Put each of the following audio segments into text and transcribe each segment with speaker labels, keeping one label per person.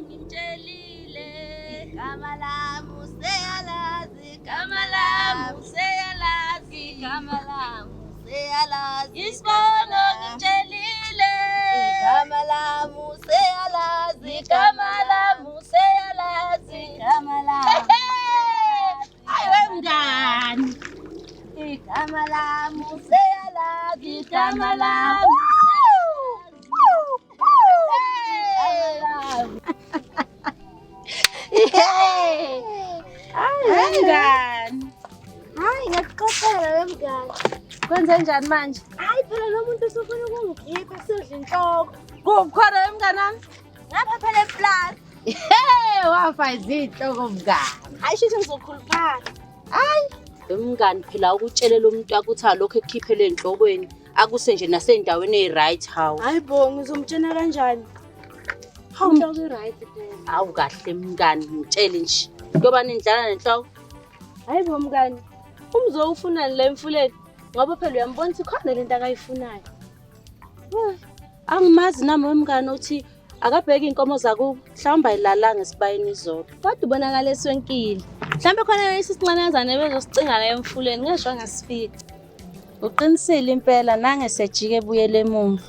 Speaker 1: ngimtshelile. Igama lami useyalazi, igama lami useyalazi, igama lami useyalazi. Isibongo ngimtshelile. Igama lami useyalazi, igama lami useyalazi, igama lami. Hayi we mngani. Igama lami useyalazi, igama lami. Hayi mngani.
Speaker 2: Hayi ngiyakuxoxela we mngani.
Speaker 1: Kwenze njani manje?
Speaker 2: Hayi phela lo muntu usufuna ukungikhipha siyodla inhloko.
Speaker 1: Kuphi khona we mnganami?
Speaker 2: Ngapha phela eplaza.
Speaker 1: Hey, wafa izinhloko mngani.
Speaker 2: Hayi shuthi ngizokhuluphala.
Speaker 1: Umngani phela ukutshelela umuntu ukuthi alokhu ekukhiphele enhlokweni akuse nje nasey'ndaweni eyi-right hawu.
Speaker 2: Hayi bo ngizomtshena kanjani?
Speaker 1: Hawu,
Speaker 2: Inhloko i-right phela.
Speaker 1: Hawu kahle mngani ngitshele nje. Kuyoba nindlala nenhloko.
Speaker 2: Hayi bo mngani. Umzo ufunani la emfuleni? Ngoba phela uyambona ukuthi khona lento akayifunayo.
Speaker 1: Angimazi nami wemngani uthi akabheki iy'nkomo zakubo mhlawumbe ayilalanga esibayeni izolo.
Speaker 2: Kodwa ubonakala eswenkile. Mhlawumbe khona lesi sincanazana bezosicinga la emfuleni ngesho angasifici.
Speaker 1: Uqinisile impela nange sejike ebuyele emuva.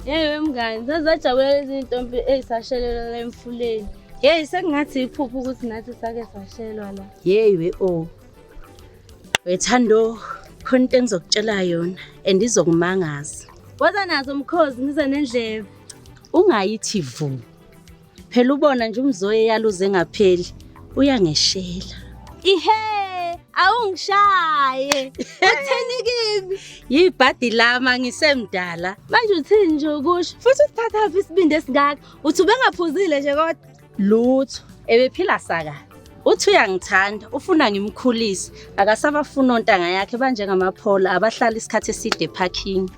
Speaker 2: Yeyi wemngani, sazajabula lezi ntombi ey'sashelelwa la emfuleni. Yeyi sekungathi iphupho ukuthi nathi sake sashelwa la.
Speaker 1: Yeyi we o. Wethando, khona into engizokutshela yona and izokumangaza.
Speaker 2: Woza nazo mkhozi ngize nendlebe.
Speaker 1: Ungayithi vu. Phela ubona nje umzoye yaluze engapheli uyangeshela.
Speaker 2: Ihe, awungishaye. Utheni kimi?
Speaker 1: Yibhadi lami ngisemdala.
Speaker 2: Manje uthini nje ukusho? Futhi usithathaphi isibindi esingaka? Uthi ubengaphuzile nje kodwa.
Speaker 1: Lutho, ebephila saka. Uthi uyangithanda, ufuna ngimkhulise. Akasabafuna ontanga yakhe banjengamaphola abahlala isikhathi eside eparking.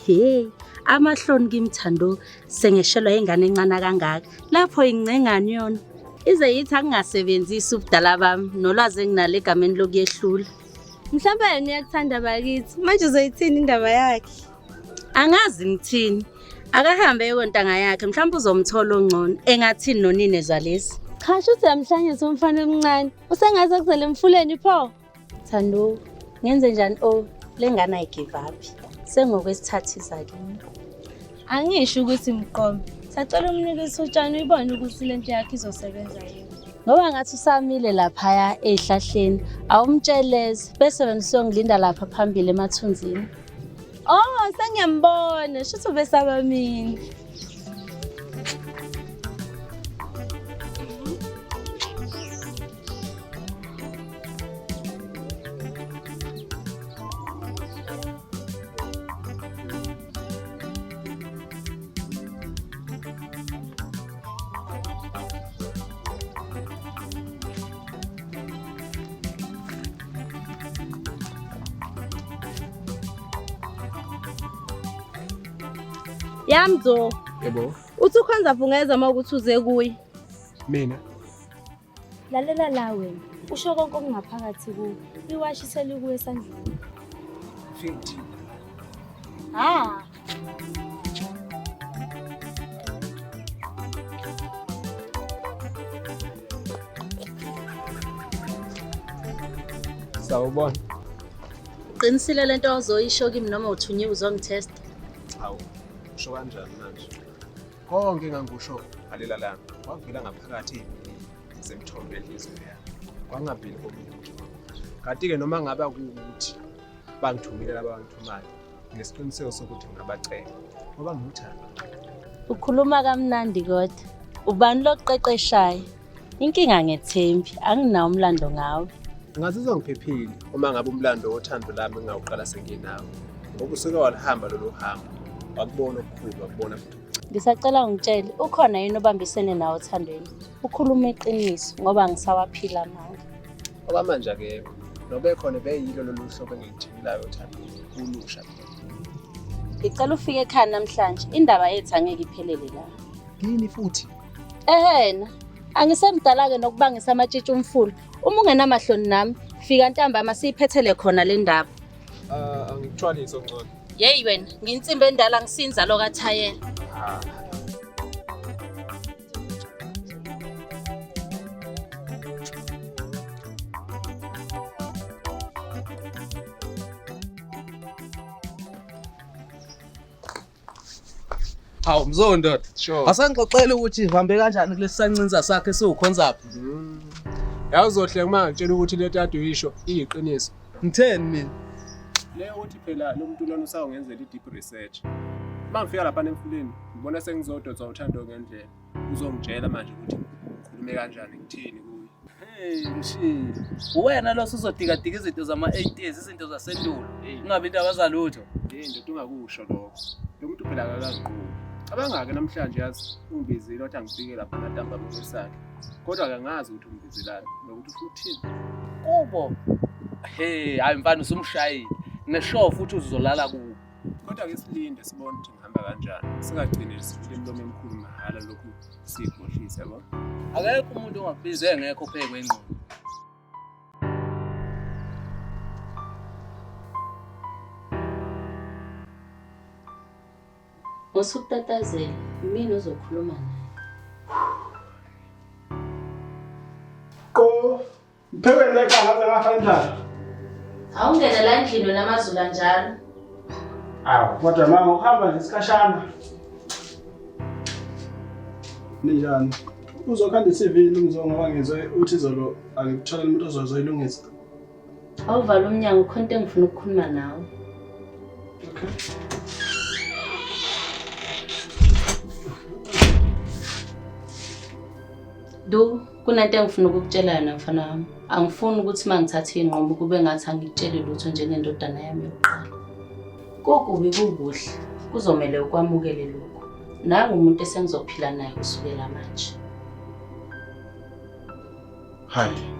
Speaker 1: Hey, amahloni kimi Thando sengeshelwa ingane encane kangaka. Lapho ingcengani yona. Ize yithi angingasebenzisi ubudala bami nolwazi enginalo egameni lokuyehlula.
Speaker 2: Mhlawumbe yena uyakuthanda bakithi. Manje uzoyithini indaba yakhe?
Speaker 1: Angazi ngithini. Akahambe eyontanga yakhe, mhlawumbe uzomthola ongcono. Engathini nonina ezwa lesi.
Speaker 2: Cha shuthi uyamhlanyisa umfana omncane. Usengaze kuzele emfuleni pho.
Speaker 1: Thando, ngenze njani o le ngane ayigive up. Sengokwesithathu iza kimi.
Speaker 2: Angisho ukuthi mqome. Sacela umnikise utshani uyibone ukuthi lento yakhe izosebenza yini.
Speaker 1: Ngoba ngathi usamile laphaya ey'hlahleni, awumtsheleze bese wena usuyongilinda lapha phambili emathunzini.
Speaker 2: Oh, sengiyambona. Shuthi ubesaba mina. Yamzo,
Speaker 3: Yebo.
Speaker 2: uthi ukhonza vungeza uma ukuthi uze kuye.
Speaker 3: Mina
Speaker 2: Lalela la wena. Usho konke okungaphakathi kuwe. Iwashi selikuwe esandleni.
Speaker 3: 50.
Speaker 2: Ah.
Speaker 3: Sawubona.
Speaker 1: Uqinisile lento ozoyisho kimi noma uthunyiwe uzongithesta?
Speaker 3: Hawu. Usho kanjani manje? Konke engangikusho ngalela langa kwavela ngaphakathi ey'mbili zemithombo yenhliziyo yami. Kwangaveli komunye umuntu. Kanti-ke noma ngabe akuwukuthi bangithumile laba abangithumayo, nginesiqiniseko sokuthi ngingabacela ngoba ngiwuthando.
Speaker 1: Ukhuluma kamnandi kodwa. Ubani lokuqeqeshayo? Inkinga ngethembi, anginawo umlando ngawe.
Speaker 3: Ngazizwa ngiphephile uma ngabe umlando wothando lami ngingawuqala senginawo. Ngoba usuke walihamba lolu hambo, wakubona okukhulu, wakubona futhi okuncane.
Speaker 1: Ngisacela ungitshele, ukhona yini obambisene nawe othandweni? Ukhulume iqiniso ngoba ngisawaphila amanga.
Speaker 3: Okwamanje akekho. Nobekhona beyilo lolu hlobo engilithembilayo othandweni, ulusha phela.
Speaker 1: Ngicela ufike ekhaya namhlanje, indaba yethu angeke iphelele la.
Speaker 3: Yini futhi?
Speaker 1: Ehena, angisemdala-ke nokubangisa amatshitshi umfula. Uma ungenamahloni nami, fika ntambama siyiphethele khona le ndaba.
Speaker 3: Angikuthwalise ongcono.
Speaker 1: Yeyi wena, nginsimbi endala ngisinza lo kathayela.
Speaker 4: Hawu Mzondo.
Speaker 3: Sure.
Speaker 4: Asangixoxele ukuthi uhambe kanjani kulesi sancinza sakhe esiwukhonzaphi.
Speaker 3: Yawuzohle uma ngitshela ukuthi le tatu uyisho iyiqiniso.
Speaker 4: Ngitheni mina?
Speaker 3: Le uthi phela lo muntu lona usawungenzela i-deep research. Uma ngifika lapha emfuleni ngibona sengizodonswa uthando ngendlela. Uzongitshela manje ukuthi ngikhulume kanjani ngithini kuye.
Speaker 4: Hey mshini. Uwena lo usuzodikadika izinto zama-80s, izinto zasendulo. Ungabi into abazalutho.
Speaker 3: Hey ndoda ungakusho lokho. Lo muntu phela akakaziqoki. Cabanga-ke namhlanje yazi ungibizile wathi angifike lapha ntambama kwesakhe. Kodwa-ke angazi ukuthi ungibizelani nokuthi ufuna ukuthini.
Speaker 4: Kubo. Hey, hayi mfana usumshayile. Neshow futhi uzolala kubo.
Speaker 3: Kodwa-ke silinde sibone ukuthi ngihamba kanjani. Singagcini sivule imilomo emikhulu mahhala lokhu siyikhohlise yabo.
Speaker 4: Akekho umuntu ongakubiza engekho phezu kwengqondo.
Speaker 1: Ngosukutatazela, mina uzokhuluma naye.
Speaker 5: Qo, mphekweni la ekhaya ngaze ngafa indlala.
Speaker 1: Awungene la endlini wena amaZulu anjalo.
Speaker 5: Awu, kodwa mama ukuhamba nje isikhashana. Ninjani? Uzokhanda i-TV ilungiswe ngoba ngizwe uthi izolo angikutholele umuntu ozozoyilungisa.
Speaker 1: Awuvala umnyango khona into engifuna ukukhuluma nawe.
Speaker 5: Okay.
Speaker 1: Du, kunento engifuna ukukutshela yona mfana wami. Angifuni ukuthi uma ngithatha iy'nqumo kube ngathi angikutsheli lutho njengendodana yami yokuqala. Kokubi kukuhle, kuzomele ukwamukele lokhu. Nangu umuntu esengizophila naye kusukela manje.
Speaker 5: Hayi.